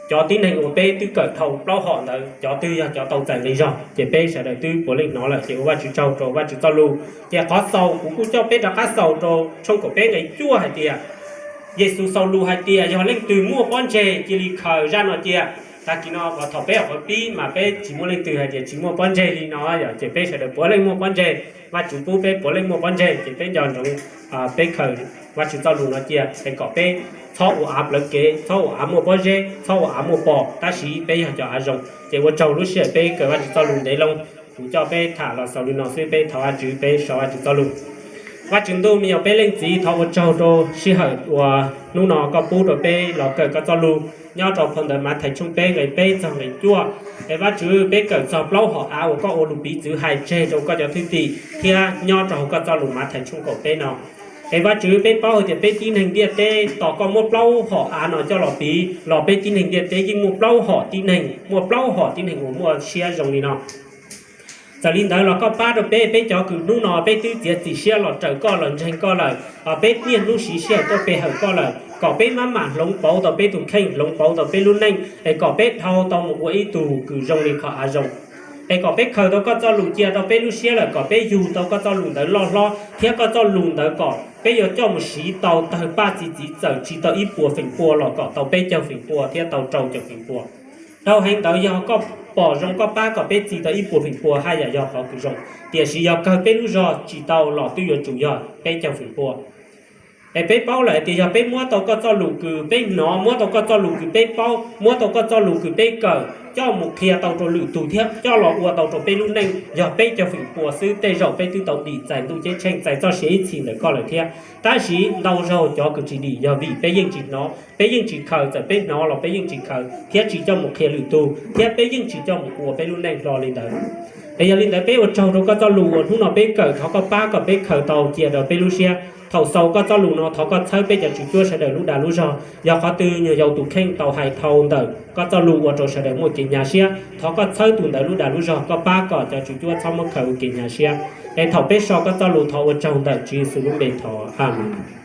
cov tib neeg uas peb twb kawm dhau plaub hom ntawd cov twg yog cov tau txais nqi zog ces peb sawv daws twb puav leej hnov lawm. Ces ua Vajtswv tsaug rau Vajtswv txoj lus. Ces qhov xaus kuv kuj coj peb rov qab xaus rau tshooj kaum peb nqe cuaj hais tias Yexus xaus lus hais tias yog leej twg muaj pob ntseg cia li khaws zaj no cia. Tag kis no thaum peb hauv qhov pib mas peb tsis muaj leej twg hais tias tsis muaj pob ntseg li no, ces peb sawv daws puav leej muaj pob ntseg. Vajtswv pub peb puav leej muaj pob ntseg, ces peb nco ntsoov peb khaws Vajtswv txoj lus no cia es kom peb txhob ua av plawv kev, txhob ua av muaj pob zeb, txhob ua av muaj pos, tab sis peb yog cov av zoo. Ces ua tsaug lub sij hawm peb kawm Vajtswv txoj lus ntev loo, kuv coj peb tham los xaus li no xwb, peb thov Vajtswv, peb sau Vajtswv txoj lus. Vajtswv ntuj me nyuam peb Leej Txiv, thov ua tsaug rau sij hawm uas hnub no koj pub rau peb los kawm koj txoj lus nyob rau phau ntawv Mathais tshooj peb nqe peb txog nqe cuaj. Es Vajtswv, peb kawm txog plaub hom av uas koj ua lus piv txwv hais tseg rau koj cov thwj tim thiab nyob rau hauv koj txoj lus Mathais tshooj kaum peb no. Es Vajtswv, peb paub hais tias peb tib neeg ntiaj teb tos koj muab plaub hom av no coj los piv los peb tib neeg ntiaj teb yeej muaj plaub hom tib neeg, muaj plaub hom tib neeg uas muaj siab zoo li no. Txawm li ntawd los koj pab rau peb, peb cov kws hnub no peb twb txiav txim siab los raws koj los ntseeg koj lawm, peb niaj hnub siv sij hawm tuaj pe hawm koj lawm, kom peb maj mam hloov pauv tau peb tus kheej, hloov pauv tau peb lub neej, es kom peb dhau tau mus ua ib tug kws zoo li qhov av zoo. Es kom peb khaws tau koj txoj lus cia rau peb lub siab lawm, kom peb yug tau koj txoj lus ntawd loj hlob, thiab koj txoj lus ntawd kom peb yuav coj mus siv tau tawg paj txi txiv txawm tsis tau ib puas feem pua los kom tau peb caug feem pua thiab tau rau caum feem pua. Dhau heev ntawd yog koj pom zoo koj pab kom peb txi tau ib puas feem pua haj yam yog qhov kws zoo, tiam sis yog kawg peb lub zog tsis tau los twb yuav tsum yog peb caug feem pua. Es peb paub lawm tias yog peb muab tau koj txoj lus kws peb hnov, muab tau koj txoj lus kws peb paub, muab tau koj txoj lus kws peb kawm coj mus qhia tau rau lwm tus thiab coj los ua tau rau peb lub neej yog peb caug feem pua xwb, tej zaum peb twb tau dim txais ntuj ceeb tsheej, txais txoj sia ib txhis ntawm koj lawm thiab. Tab sis ntau zaug cov kws tsis dim yog vim peb yeej tsis hnov, peb yeej tsis khaws, txawm peb hnov los peb yeej tsis khaws thiab tsis coj mus qhia lwm tus, thiab peb yeej tsis coj mus ua peb lub neej hlo li ntawd. Es yog li ntawd peb ua tsaug rau koj txoj lus uas hnub no peb kawm, thov koj pab kom peb khaws tau cia rau peb lub siab. Thaum xaus koj txoj lus no thov koj txhawb peb cov tswv cuab sawv daws lub dag lub zog. Yog qhov twg nyuam yaus tus kheej tau hais dhau ntawm koj txoj lus ua rau sawv daws muaj kev hnyav siab, thov koj txhawb tus ntawd lub dag lub zog, koj pab kom cov tswv cuab txhob muab khaws ua kev hnyav siab. Es thaum peb so koj txoj lus thov ua tsaug ntawm Tswv Yexus lub npe thov, amees.